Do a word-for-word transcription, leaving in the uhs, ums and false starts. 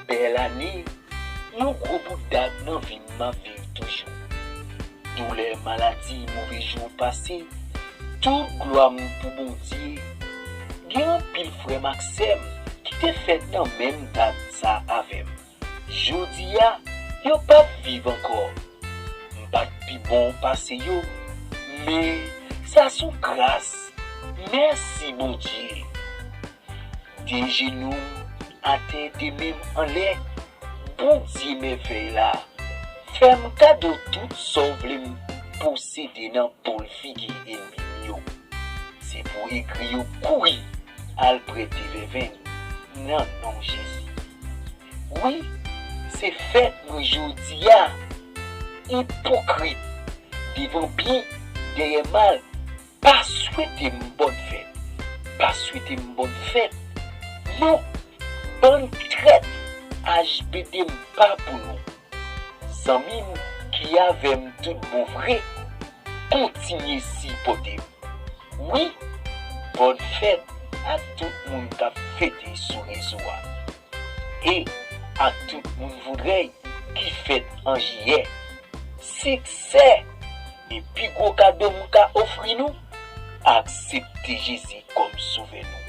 Bèl ane, yon gwo bout dag nan vi m m ap viv toujou. Doulè, maladi, move jou pase, tout glwa m pou Bondye. Gen anpil frè m ak sè m ki te fèt nan menm dat sa avè m. Jodi a, yo p ap viv ankò. M pa t pi bon pase yo, men sa sou gras. Mèsi Bondye. De jenou m atè, de men m anlè, Bondye mèvèy la, fè m kado tout sa w vle m posede nan boul figi ènmi m yo. Se pou egri yo kouri al prete vèvenn nan non Jezi. Wi, se fèt mwen jodi a. Ipokrit, devan byen, dèyè mal, pa swete m bòn fèt. Pa swete m bòn fèt. Non, bann trèt, H B D m pa pou nou. Zanmi m ki avè m tout bon vre, kontinye sipòte m. Wi, bòn fèt ak tout moun k ap fete sou rezo a. E ak tout moun Voudrèy ki fèt an jiyè. Siksè! E pi gwo kado m ka ofri nou, aksepte Jezi kòm Sovè nou.